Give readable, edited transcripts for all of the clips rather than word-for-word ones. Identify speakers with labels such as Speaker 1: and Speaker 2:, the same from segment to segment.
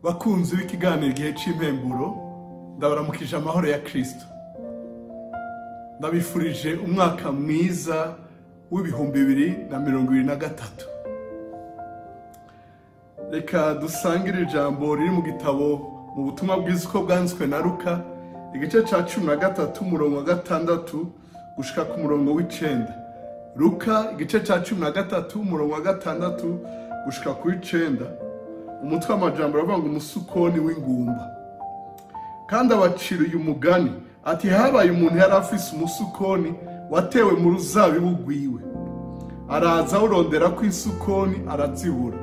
Speaker 1: Bakunzi b'ikiganiro Igihe c'Impemburo, ndabaramukije amahoro ya Kristo. Ndabifurije umwaka mwiza w'2023. Reka dusangire ijambo riri mu gitabo mu butumwa bwiza uko bwanditswe na Luka, igice ca 13 umurongo wa 6 gushika ku murongo w'9. Luka igice ca 13 umurongo wa 6 gushika ku 9. Umutwe w'amajambo uravuga ngo umusukoni w'ingumba. Kandi abacira uyu mugani ati: habaye umuntu yari afise umusukoni watewe mu ruzabibu rwiwe, araza awurondera ko isukoni arazibura.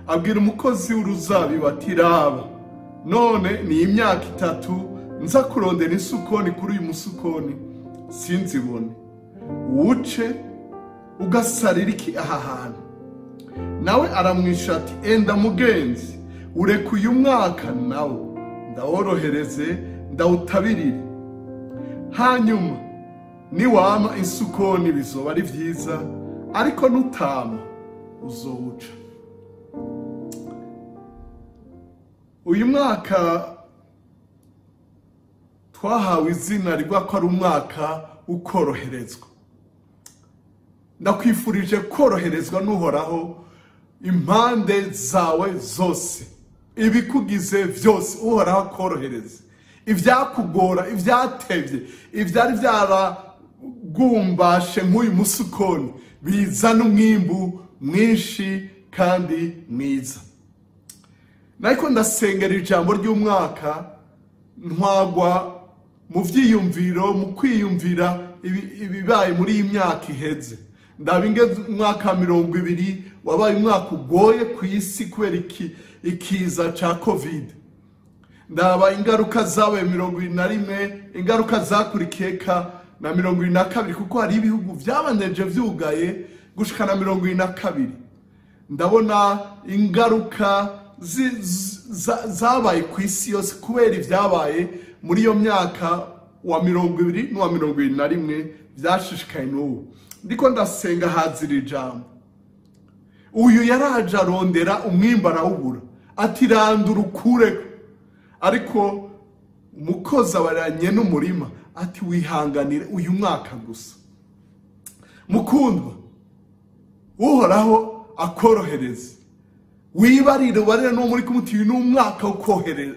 Speaker 1: Abwira umukozi w'uruzabibu ati: raba, none ni imyaka 3 nza kurondera isukoni kuri uyu musukoni sinzibone, uwuce ugasarira iki aha hantu? Nawe aramwisha ati: enda mugenzi, ureka uyu mwaka nawo ndaworohereze ndawutabirire, hanyuma niwama isukoni bizoba ari vyiza, ariko nutama uzowuca. Uyu mwaka twahawe izina rivuga ko ari umwaka ukoroherezwa. Ndakwifurije koroherezwa n'Uhoraho impande zawe zose, ibikugize vyose Uhoraho akorohereze. Ivyakugora, ivyatevye, ivyari vyaragumbashe nk'uyu musukoni, bizana umwimbu mwinshi kandi mwiza. Nariko ndasengera ijambo ry'umwaka, ntwagwa mu vyiyumviro, mu kwiyumvira ibibaye muri iyi myaka iheze. Ndaba ingeze umwaka 20 wabaye umwaka ugoye ku isi kubera ikiza ca Covid. Ndaba ingaruka zabaye 21, ingaruka zakurikiye ka na 22, kuko hari ibihugu vyabandeje vyugaye gushika na 22. Ndabona ingaruka zabaye ku isi yose kubera ivyabaye muri iyo myaka wa 20 n'uwa 21 vyashishikaye n'ubu. Ndiko ndasenga hazira ijambo. Uyu yaraje arondera umwimbu arawubura, ati randura ukureko. Ariko umukozi abaranye n'umurima ati wihanganire uyu mwaka gusa. Mukundwa, Uhoraho akorohereze. Wibarire ubarire n'uwo muri kumwe uti uyu ni umwaka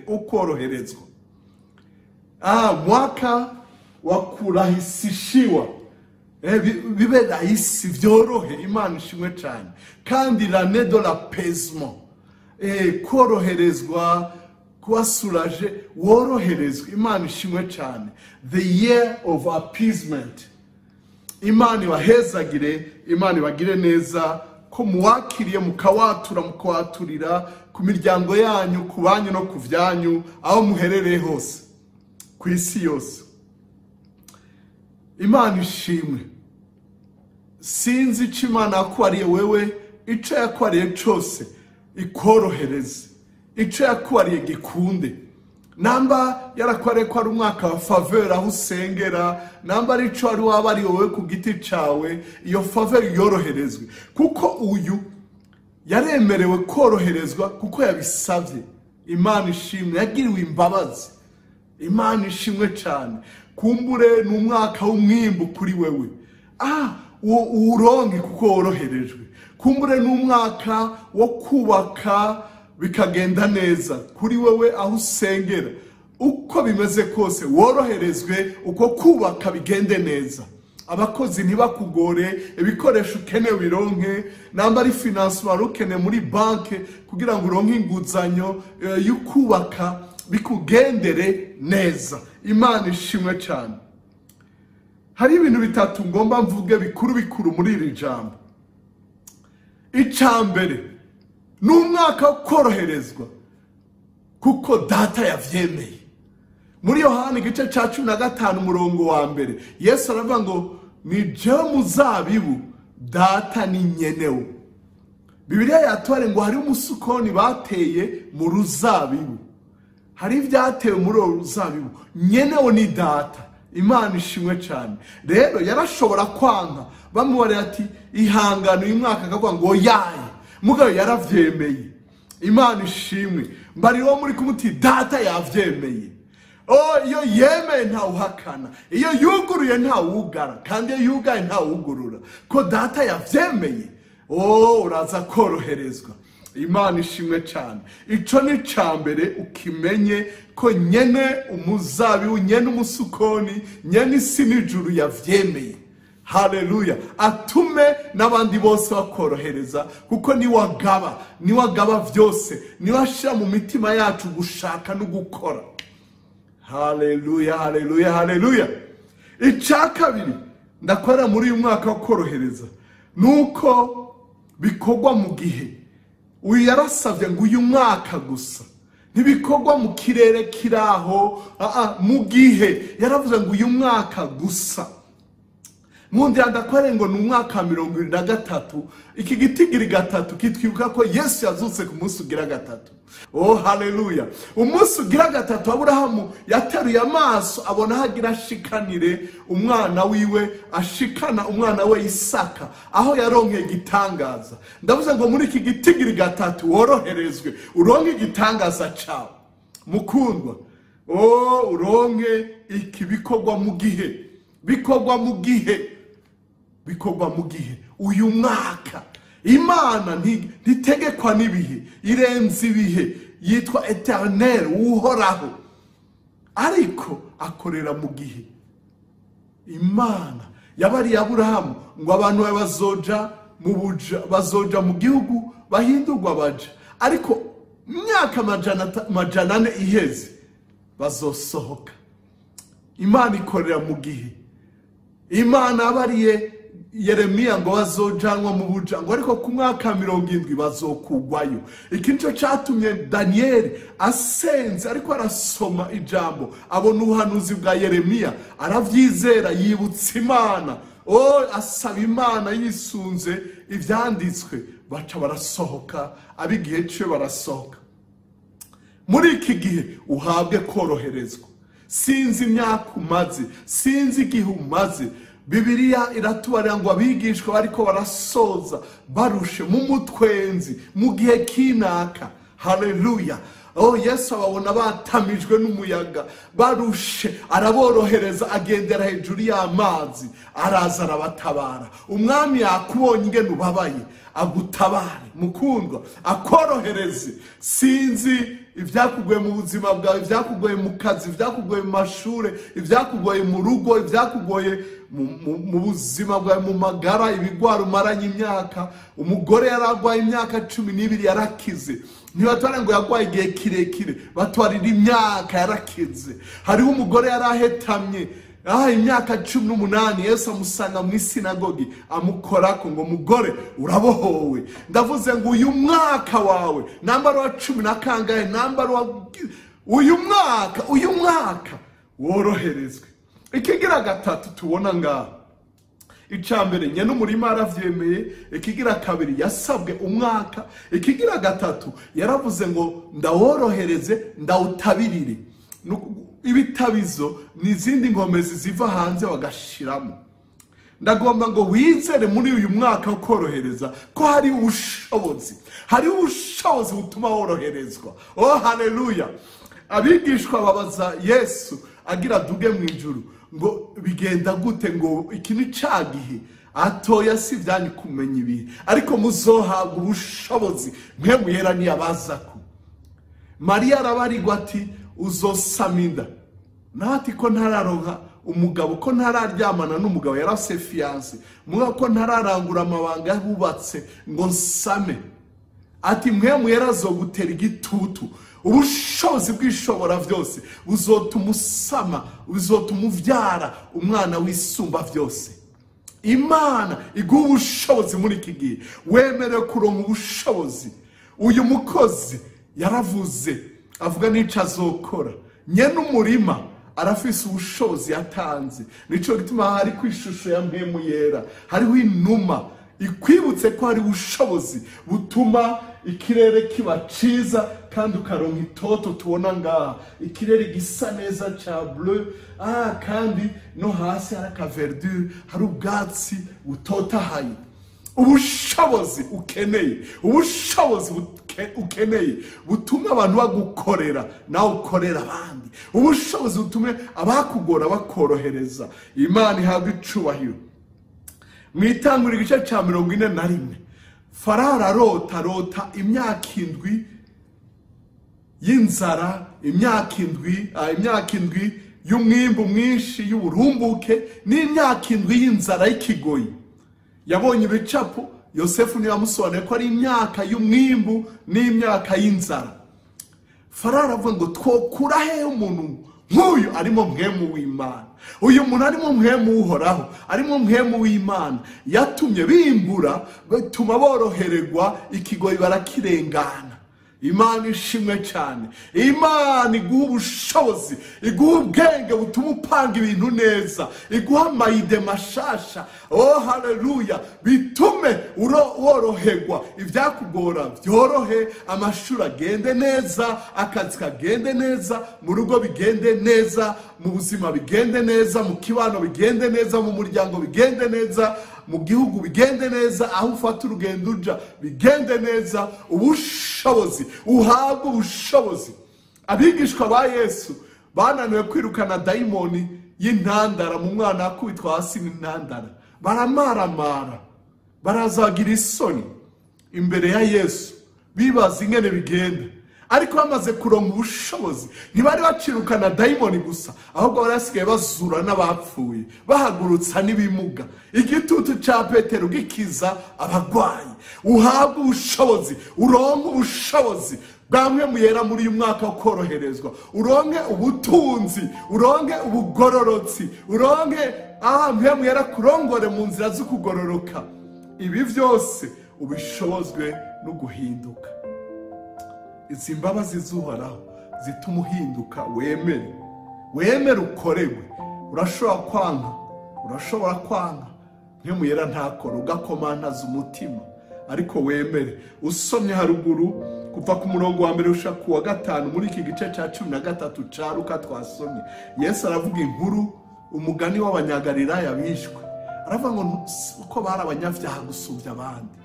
Speaker 1: ukoroherezwa. Mwaka wa kurahisishiwa. Bibe rahisi, vyorohe. Imana ishimwe cyane. Kandi l'année de l'apaisement, koroherezwa, kuba soulagé, woroherezwa. Imana ishimwe cyane. The year of appeasement. Imana ibahezagire, Imana ibagire neza, ko muwakiriye mukawatura, mukawaturira ku miryango yanyu, ku banyu no ku vyanyu, aho muherereye hose ku isi yose. Imana ishimwe. Sinzi ico Imana yakwariye wewe, ico yakwariye cose ikorohereze, ico yakwariye gikunde. Namba yarakwariye ko ari umwaka wa faveur aho usengera, namba ari ico wari wabariye wewe ku giti cawe, iyo faveur yoroherezwe. Kuko uyu yaremerewe koroherezwa kuko yabisavye. Imana ishimwe, yagiriwe imbabazi. Imana ishimwe cyane. Kumbure ni umwaka w'umwimbu kuri wewe. Uronke kuko woroherejwe. Kumbure ni umwaka wo kubaka bikagenda neza kuri wewe aho usengera. Uko bimeze kose woroherezwe, uko kubaka bigende neza. Abakozi ntibakugore, ibikoresho ukeneye bironke, namba ari financement ukeneye muri banke kugira ngo uronke inguzanyo yo kubaka, bikugendere neza. Imana ishimwe cyane. Hari ibintu bitatu ngomba mvuge bikuru bikuru muri iri jambo. Icambere ni umwaka wo koroherezwa kuko data yavyemeye. Muri Yohana igice ca 15 umurongo wa 1, Yesu aravuga ngo ni jewe muzabibu, data ni nyenewo. Bibiliya yatware ngo hari umusukoni bateye mu ruzabibu, hari ivyatewe muri uwo ruzabibu, nyenewo ni data. Imana ishimwe cyane. Rero yarashobora kwanka bamubarira ati ihangane uyu mwaka, akavuga ngo yaye, mugabo yaravyemeye. Imana ishimwe. Mbariwo muri kumuti data yavyemeye. Oh, iyo yemeye ntawuhakana, iyo yuguruye ntawugara, kandi iyo yugaye ntawugurura. Ko data yavyemeye, oh, uraza koroherezwa. Imana ishimwe cyane. Ico ni cambere ukimenye ko nyene umuzabibu, nyene umusukoni, nyene isi n'ijuru yavyemeye. Haleluya. Atume n'abandi bose bakorohereza, kuko niwagaba, niwagaba vyose, niwashira mu mitima yacu gushaka no gukora. Haleluya, haleluya, haleluya. Ica kabiri ndakora muri uyu mwaka wo korohereza nuko bikorwa mu gihe. Uyu yarasavye ngo uyu mwaka gusa, ntibikorwa mu kirere kiraho, mu gihe. Yaravuze ngo uyu mwaka gusa. Mundi ndakwere ngo ni umwaka 73. Iki gitigiri gatatu kitwibuka ko Yesu yazutse ku munsi ugira gatatu. Oh, haleluya. Umunsi ugira gatatu Aburahamu yateruye amaso abona hagira ashikanire umwana wiwe, ashikana umwana we Isaka, aho yaronke igitangaza. Ndavuze ngo muri iki gitigiri gatatu woroherezwe, uronke igitangaza cawe mukundwa. Oh, uronke iki bikorwa mu gihe, bikorwa mu gihe, bikorwa mu gihe. Uyu mwaka Imana ntitegekwa n'ibihe, irenze ibihe, yitwa Eternel, uhoraho, ariko akorera mu gihe. Imana yabariye Aburahamu ngo abantu bazoja mu buja, bazoja mu gihugu bahindurwa baja, ariko imyaka 400 iheze bazosohoka. Imana ikorera mu gihe. Imana yabariye Yeremiya ngo bazojanwa mu buja, ngo ariko ku mwaka 70 bazokugwayo. Iki nico catumye Daniel asenze, ariko arasoma ijambo, abona ubuhanuzi bwa Yeremiya, aravyizera, yibutsa Imana. Oh, asaba Imana yisunze ivyanditswe, baca barasohoka, abigihe ciwe barasohoka. Muri iki gihe uhabwe koroherezwa. Sinzi imyaka umaze, sinzi igihe umaze. Bibiliya iratubarira ngo abigishwa bariko barasoza barushe mu mutwenzi mu gihe kinaka. Haleluya. Oh, Yesu ababona batamijwe n'umuyaga barushe, araborohereza, agendera hejuru y'amazi, araza arabatabara. Umwami yakubonye ingene ubabaye, agutabare mukundwa, akorohereze. Sinzi ibyakugoye mu buzima bwawe, ibyakugoye mu kazi, ibyakugoye mu mashure, ibyakugoye mu rugo, ibyakugoye mu buzima bwawe, mu magara, ibigwara umaranye imyaka. Umugore yaragwaye imyaka 12 yarakize. Ntibatwara ngo yagwaye igihe kirekire, batwarira imyaka yarakize. Hariho umugore yarahetamye imyaka 18, Yesu amusanga mu isinagogi amukorako ngo mugore urabohowe. Ndavuze ngo uyu mwaka wawe, nambara wa 10 na kangahe, nambara wa uyu mwaka, uyu mwaka woroherezwe. Ikigira gatatu tubona ngaha, icambere nyene umurima aravyemeye, ikigira kabiri yasabwe umwaka, ikigira gatatu yaravuze ngo ndaworohereze, ndawutabirire. Ibitabizo n'izindi nkomezi ziva hanze bagashiramo. Ndagomba ngo wizere muri uyu mwaka wo korohereza ko hari ubushobozi, hari ubushobozi butuma woroherezwa. Oh, haleluya. Abigishwa babaza Yesu agira duge mu ijuru ngo bigenda gute, ngo iki ni ca gihe atoya si vyanyu kumenya ibihe, ariko muzohabwa ubushobozi mwe muhera niyabazako. Mariya arabarigwa ati uzosama inda, nawe ati ko ntararonka umugabo, ko ntararyamana n'umugabo, yarafise fiance, mugabo ko ntararangura amabanga yabubatse ngo nsame. Ati mwe muhera azogutera igitutu. Ubushobozi bw'ishobora vyose buzotuma usama, buzotuma uvyara umwana wisumba vyose. Imana iguha ubushobozi muri iki gihe, wemerewe kuronka ubushobozi. Uyu mukozi yaravuze, avuga n'ico azokora. Nyene umurima arafise ubushobozi yatanze. Nico gituma hari ku ishusho ya mpemu yera hariho inuma ikwibutse ko hari ubushobozi butuma ikirere kiba ciza kandi ukaronka itoto tubona ngaha, ikirere gisa neza ca bleu, kandi no hasi hari aka verdure, hari ubwatsi butotahaye. Ubushobozi ukeneye, ubushobozi ukeneye butume abantu bagukorera nawe ukorera abandi, ubushobozi butume abakugora bakorohereza. Imana ihabwa icubahiro. Mu itanguriro igice cya 41, Farao ararota, arota imyaka 7 y'inzara, imyaka 7 y'umwimbu mwinshi y'uburumbuke, n'imyaka 7 y'inzara y'ikigoyi. Yabonye ibicapo, Yosefu niwe yamusobanuriye ko ari imyaka y'umwimbu n'imyaka y'inzara. Farao aravuga ngo twokura hehe umuntu nk'uyu arimo mpwemu w'Imana? Uyu muntu arimo mpwemu uhoraho, arimo mpwemu w'Imana, yatumye bimbura, bituma borohererwa, ikigoyi barakirengana. Imana ishimwe cyane. Imana iguha ubushobozi, iguha ubwenge butuma upanga ibintu neza, iguha amayide mashasha. Oh haleluya! Bitume woroherwa, ibyakugora byorohe, amashuri agende neza, akazi kagende neza, mu rugo bigende neza, mu buzima bigende neza, mu kibano bigende neza, mu muryango bigende neza, mu gihugu bigende neza, aho ufata urugendo uja bigende neza. Ubushobozi, uhabwe ubushobozi. Abigishwa ba Yesu bananiwe kwirukana dayimoni y'intandara mu mwana akubitwa hasi n'intandara, baramaramara, barazagira isoni imbere ya Yesu, bibaza ingene bigenda. Ariko bamaze kuronka ubushobozi, ntibari bacirukana dayimoni gusa, ahubwo bari basigaye bazura n'abapfuye, bahagurutsa n'ibimuga. Igitutu cya Petero gikiza abagwayi. Uhabwe ubushobozi, uronke ubushobozi bwamwe muyera muri uyu mwaka wo koroherezwa, uronke ubutunzi, uronke ubugororotsi, uronke ahamwe muyera kurongore mu nzira zo kugororoka. Ibi byose ubishobozwe no guhinduka. Izi mbabazi z'Uhoraho zituma uhinduka, wemere, wemere ukorewe. Urashobora kwanka, urashobora kwanka nk'umuyera ntakora, ugakomantaza umutima, ariko wemere. Usomye haruguru kuva ku murongo wa 1 ushika ku wa 5 muri iki gice cya 13 ca Luka twasomye, Yesu aravuga inkuru, umugani w'abanyagalilaya bishwe. Aravuga ngo uko bari abanyabyaha gusumvya abandi,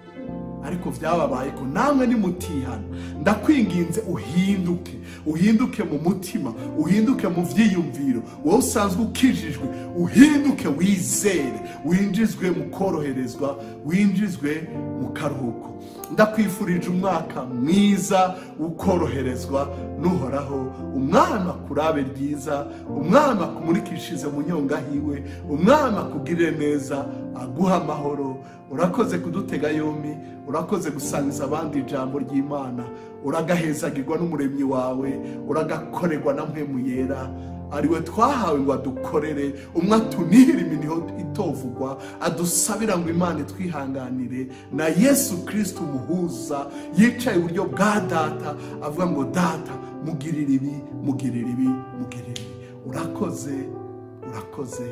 Speaker 1: ariko byababaye ko namwe nimutihana. Ndakwinginze uhinduke, uhinduke mu mutima, uhinduke mu vyiyumviro. Wowe usanzwe ukijijwe, uhinduke, wizere, winjizwe mu koroherezwa, winjizwe mu karuhuko. Ndakwifurije umwaka mwiza ukoroherezwa n'Uhoraho, umwami akurabe ryiza, umwami akumurikishize mu nyonga hiwe, umwami akugirire neza, aguha amahoro. Urakoze kudutega yombi, urakoze gusangiza abandi ijambo ry'Imana. Uragahezagirwa n'umuremyi wawe, uragakorerwa na mpwemu yera, ariwe twahawe ngo adukorere. Umwe atunihira iminiho itovugwa, adusabira ngo Imana twihanganire, na Yesu Kristo umuhuza yicaye iburyo bwa Data, avuga ngo Data mugirire ibi, mugirire ibi, mugirire ibi. Urakoze, urakoze,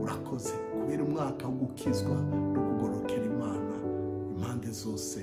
Speaker 1: urakoze kubera umwaka wo gukizwa no kugororokera Imana impande zose.